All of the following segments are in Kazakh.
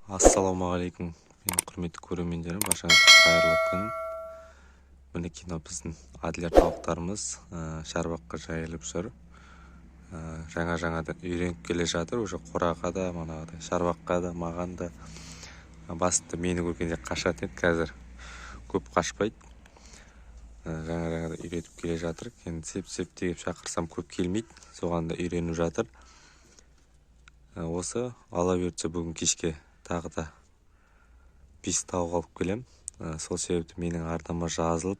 Ассалаумағалейкум, менің құрметті көрермендерім, баршаңызға қайырлы күн. Мінекей, мынау біздің адлер тауықтарымыз шарбаққа жайылып жүр. Жаңа жаңадан үйреніп келе жатыр уже қораға да, манағыдай шарбаққа да, маған да. Басында мені көргенде қашатын еді, қазір көп қашпайды. Жаңа жаңадан үйретіп келе жатыр. Енді сеп сеп деп шақырсам, көп келмейді, соған да үйреніп жатыр. Осы Алла бұйыртса, бүгін кешке тағы да бес тауық алып келем. Сол себепті менің арнама жазылып,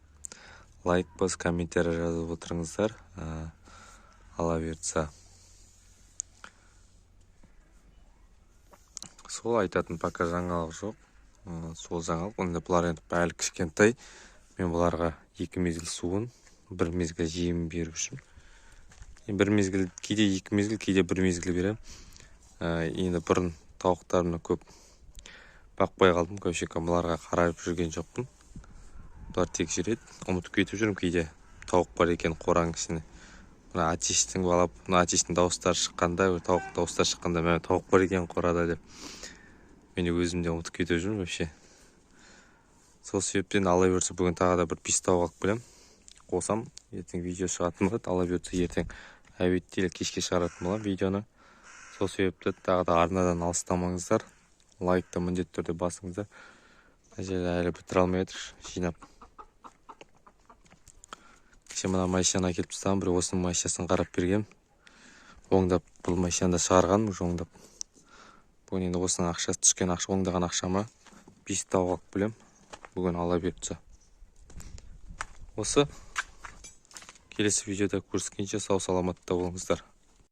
лайк басып, комментарий жазып отырыңыздар. Алла бұйыртса, сол айтатын пока жаңалық жоқ. Сол жаңалық енді бұлар енді әлі кішкентай. Мен бұларға екі мезгіл суын, бір мезгіл жемін беріп жүрмін. Бір мезгіл, кейде екі мезгіл, кейде бір мезгіл беремін. Енді бұрын тауықтарымды көп бақпай қалдым, вообще бұларға қарап жүрген жоқпын. Бұлар тек жүреді, ұмытып кетіп жүрмін кейде тауық бар екен қораның ішінде. Мына әтештің балап, мына әтештің дауыстары шыққанда, тауық дауыстары шыққанда, мә, тауық бар екен қорада деп мен өзім де ұмытып кетіп жүрмін вообще. Сол себептен, Алла бұйыртса, бүгін тағы да бір бес тауық алып келемін, қосам. Ертең видео шығатын болады. Алла бұйыртса, ертең обедте или кешке шығаратын боламын видеоны. Сол себепті тағы да арнадан алыстамаңыздар, лайкты міндетті түрде басыңыздар. Мына жерде әлі бітіре алмай жатыр жинап. Кеше мына машинаны әкеліп тастаған біреу, осының машинасын қарап бергем, оңдап. Бұл машинаны да шығарғанмын уже оңдап. Бүгін енді осының ақшасы түскен ақша, оңдаған ақшама бес тауық алып келемін бүгін, Алла бұйыртса. Осы келесі видеода көріскенше сау саламатта болыңыздар.